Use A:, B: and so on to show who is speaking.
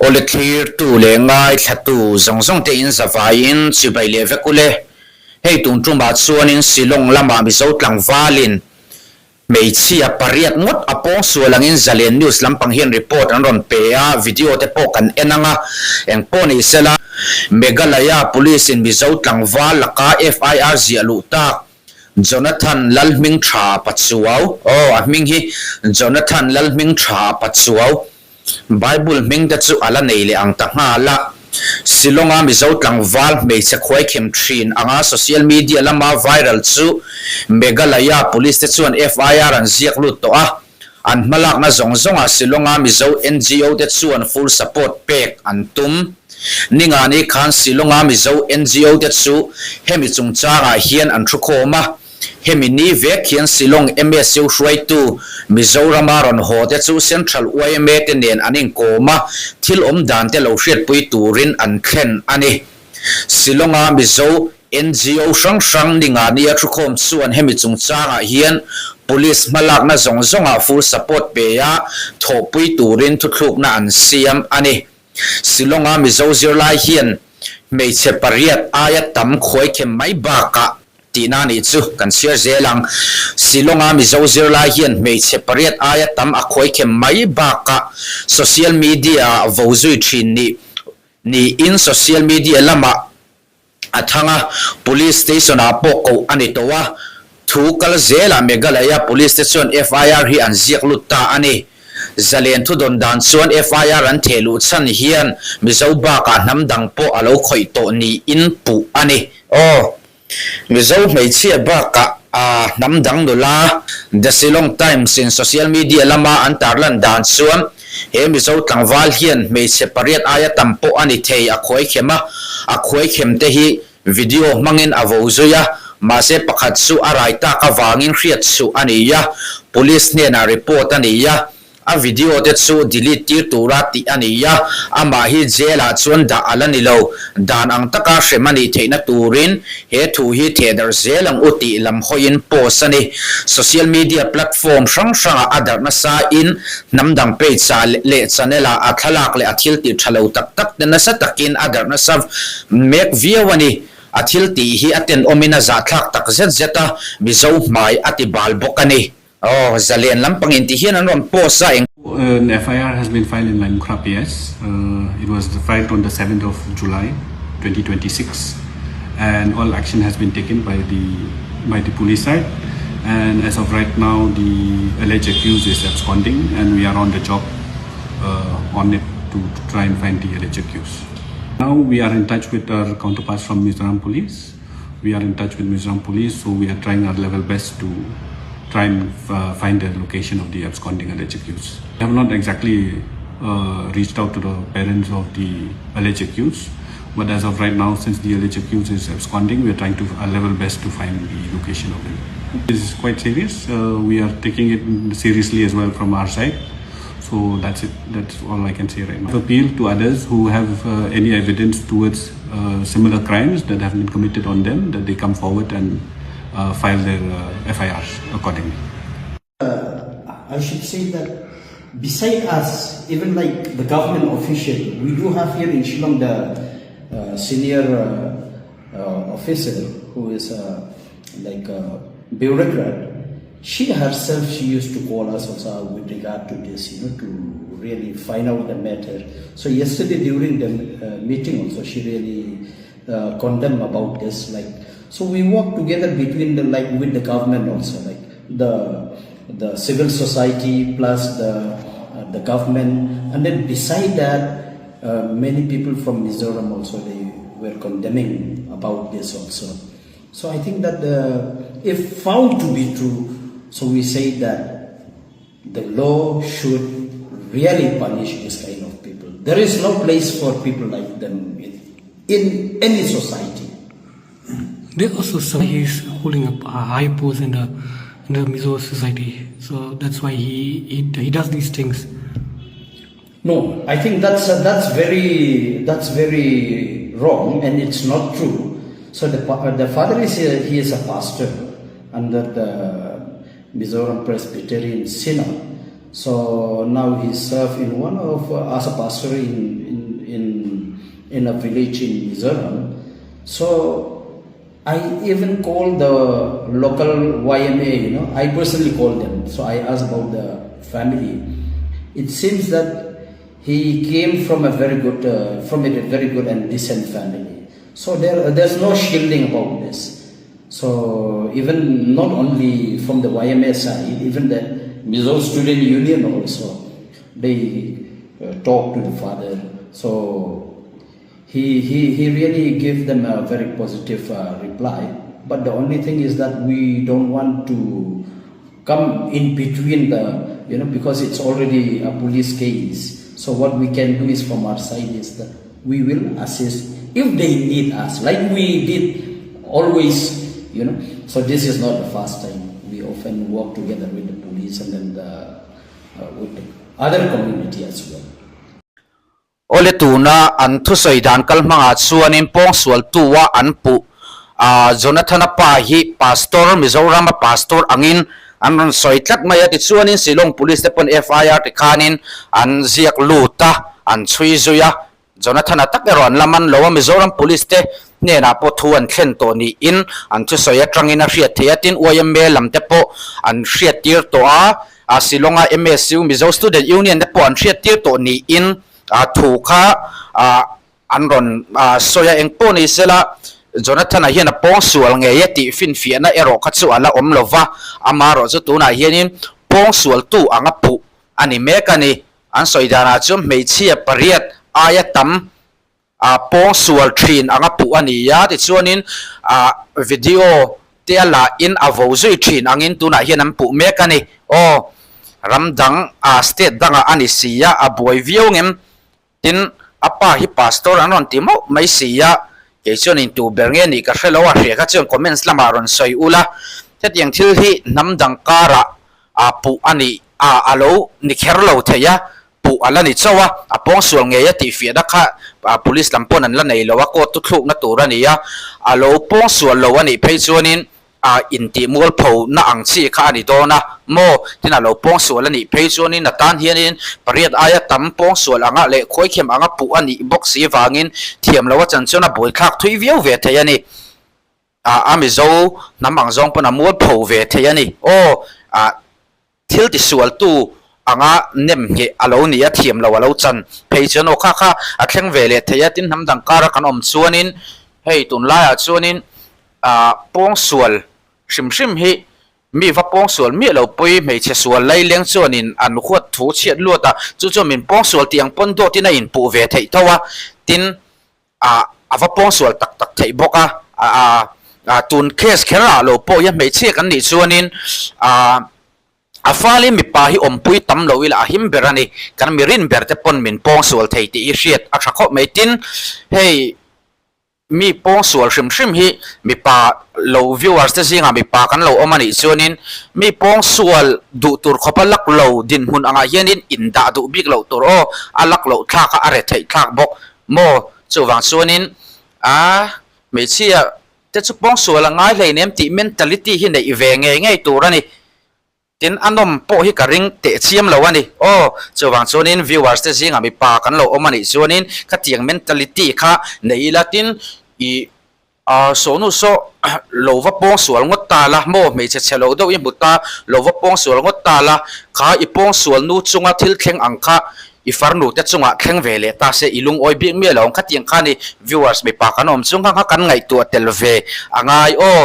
A: Awle thlirtu leh ngaithlatu zawng zawng te in zavaiin chibai leh vek ule. Hei tun tumah chuanin Shillong lamah Mizo tlangvalin Hmeichhia pariat ngawt a pawng sual angin Zalen News lampang hian report an rawn pe a, video te pawh kan en ang a, eng pawh ni sela. Meghalaya Police in Mizo tlangval laka FIR ziah luh tak Jonathan Lalhmingtha Pachuau, aw a hming hi Jonathan Lalhmingtha Pachuau, Bible hming te chu a la nei leh ang ta nghal a. Shillong-a Mizo tlangval hmeichhe khuaikhem thin anga social media lama viral chu Meghalaya Police te chuan FIR an ziak lut tawh a. An hmalakna zawng zawngah Shillong-a Mizo NGO te chuan full support pek an tum. Ningani khan Shillong-a Mizo NGO te chu hemi chungchangah hian an thukhawm a. Hemi ni vek hian Shillong MSU hruaitu Mizorama rawn haw te chu Central yma te nen an inkawm a, thil awm dan te lo hriatpui turin an thlen a ni. Shillong-a Mizo NGO hrang hrang ni nga nia thukhawm chuan hemi chungchangah hian Police hmalakna zawng zawngah full support pe a, thawhpui turin thuthlukna an siam a ni. Shillong-a Mizo zirlai hian hmeichhe pariat aia tam khuaikhem mai bakah Tihna nih chu kan chhiar zel ang. Shillong-a Mizo zirlai hian hmeichhe pariat aia tam a khuaikhem mai bakah social media-ah vo zui thin nih niin social media lamah a thang a, Police station-ah pawh koh a ni tawh a. Thu kal zelah Meghalaya Police te chuan FIR hi an ziak lut ta a ni. Zalen thudawn dan chuan FIR an theh luh chhan hian Mizo bakah hnam dang pawh a lo khawih tawh niin puh a ni. Aw. Mizo hmeichhia bakah a hnam dang nula The Shillong Times in social media lama an tarlan dan chuan he Mizo tlangval hian hmeichhe pariat aia tam pawh a ni thei a khuaikhem a, a khuaikhem te hi video hmangin a vo zui a, mahse pakhat chu a rai tak avangin hriat chhuh a ni a, police hnenah report a ni a. A video te chu delete tir tura tih a ni a, amah hi jail ah chuan dah a la ni lo. Dan ang taka hrem a nih theihna turin he thu hi thehdarh zel ang u tih lam hawiin post a ni. Social media platform hrang hrangah a darh nasa in hnam dang page ah leh channel ah a thlalak leh a thil tih tha lo tak tak te nasa takin a darh nasa mek viau a ni. A thil tih hi a tenawmin a zahthlak tak zet zet a, Mizo hmai a ti bal bawk a ni. Aw, zalen lampang in tih hian an rawn post a eng.
B: An FIR has been filed in Limkhra PS. It was filed on the 7th of July 2026 and all action has been taken by the by the police side and as of right now the alleged accused is absconding and we are on the job uh, on it to, to try and find the alleged accused. Now we are in touch with our counterparts from Mizoram police. We are in touch with Mizoram police, so we are trying our level best to try and uh, find the location of the absconding alleged accused. We have not exactly uh, reached out to the parents of the alleged accused, but as of right now, since the alleged accused is absconding, we are trying to our level best to find the location of him. This is quite serious. Uh, we are taking it seriously as well from our side. So that's it. That's all I can say right now. Appeal to others who have uh, any evidence towards uh, similar crimes that have been committed on them that they come forward and uh, file their uh, FIRs accordingly.
C: I should say that beside us, even like the government official, we do have here in Shillong the senior officer who is like a bureaucrat. She herself, she used to call us also with regard to this, you know, to really find out the matter. So yesterday during the meeting also, she really condemned about this. Like, so we work together between the, like with the government also, like the the civil society plus the the government, and then beside that, many people from Mizoram also they were condemning about this also. So I think that the, if found to be true, so we say that the law should really punish this kind of people. There is no place for people like them in, in any society.
D: There also some he's holding a high post in the in the Mizo society, so that's why he he, he does these things.
C: No, I think that's uh, that's very that's very wrong, and it's not true. So the the father is a, he is a pastor under the Mizoram Presbyterian Synod. So now he served in one of uh, as a pastor in in in in a village in Mizoram. So I even called the local YMA, you know, I personally called them. So I asked about the family. It seems that he came from a very good, uh, from a very good and decent family. So there, there's no shielding about this. So even not only from the YMA side, even the Mizo Student Union also, they uh, talk to the father. So he, he, he really gave them a very positive uh, reply. But the only thing is that we don't want to come in between the, you know, because it's already a police case. So what we can do is from our side is that we will assist if they need us, like we did always, you know. So this is not the first time. We often work together with the police and then the, uh, with the other community as well.
A: Awle tuna an thusawi dan kal hmangah chuanin pawngsualtua an puh a Jonathana pa hi Pastor Mizorama Pastor angin an rawn sawi tlat mai a tichuanin Shillong Police te pawn FIR tikhanin an ziak lut a an chhui zui a Jonathana tak erawh an la man lo a Mizoram Police te hnenah pawh thu an thlen tawh niin an thusawi atangin a hriat theih a tin YMA lam te pawh an hriat tir tawh a a Shillonga MSU Mizo Student Union te pawh an hriat tir tawh niin a thu kha ah an rawn ah sawi a engpawh ni sela Jonathana hian a pawng sual ngei e tih finfiahna erawh kha chu a la awm lo va, amaherawh chu tunah hianin pawng sualtu anga puh a ni mek a ni. An sawi danah chuan hmeichhia pariat aia tam a pawng sual thin anga puh a ni a, tichuanin ah video te a lah in a vo zui thin angin tunah hian an puh mek a ni. Aw, ram dang ah state dangah a ni si a, a buai viau ngem tin a pa hi pastor an rawn ti mauh mai si a, kei chuan in tu ber nge nih ka hre lo a, hria kha chuan comments lamah rawn sawi ula, hetiang thil hi hnam dang karah ah puh a nih ah a lo ni kher lo thei a, puh a la ni chauh a, a pawngsual ngei a tih fiahna kha police lam pawn an la nei lo a, court chu thlukna tur a ni a, a lo pawngsual lo a nih phei chuanin a intih mualpho na ang chi kha a ni dawn a maw, tin a lo pawngsual a nih phei chuanin a tan hianin pariat aia tam pawngsual anga leh khuaikhem anga puh a nih bawk si vangin thiam lo a chan chuan a buaithlak thui viau ve thei a ni. A a Mizo hnam ang zawng pawn a mualpho ve thei a ni. Aw, ah thil tisualtu anga nem ngheh a lo ni a, thiam lo a lo chan phei chuan aw kha kha a thleng ve leh thei a, tin hnam dang kara kan awm chuanin hei tunlaiah chuanin ah pawngsual hrim hrim hi mi va pawngsual miah lo pawi hmeichhe sual laileng chuanin an huat thu chhiat luat a, chu chuan min pawngsual tih ang pawn dawtin a inpuh ve theih tho a, tin ah a va pawngsual tak tak theih bawk a, ah ah tun case kher ah lo pawh hian hmeichhia kan nih chuanin ah a falin mipa hi awmpui tam lo ila a him ber a ni, kan mi rin ber te pawn min pawngsual thei tih hi hriat a tha khawp mai tin hei mi pawngsual hrim hrim hi mipa lo viewers te zingah mipa kan lo awm a nih chuanin mi pawngsual duh tur khawpa lak lo dinhmun angah hianin indah duh bik loh tur aw a lak loh thlak a a re theih thlak bawk. Maw? Chuvang chuanin a hmeichhia te chu pawngsual a ngai hleinem tih mentality hi neih ve ngei ngei tur a ni. Tin, a nawm pawh hi ka ring teh chiam lo a ni. Aw, chuvang chuanin viewers te zingah mipa kan lo awm a nih chuanin khatiang mentality kha nei ila tin ih Ahh sawnu saw lo va pawngsual ngawt ta la maw hmeichhe chhe lo deuh i hmu ta lo va pawngsual ngawt ta la kha i pawngsual nu chunga thil thleng ang kha i farnu te chungah thleng ve leh ta se i lungawi bik miah lo ang khatiang kha ni viewers mipa kan awm chung kha kha kan ngaihtuah tel ve a ngai aw.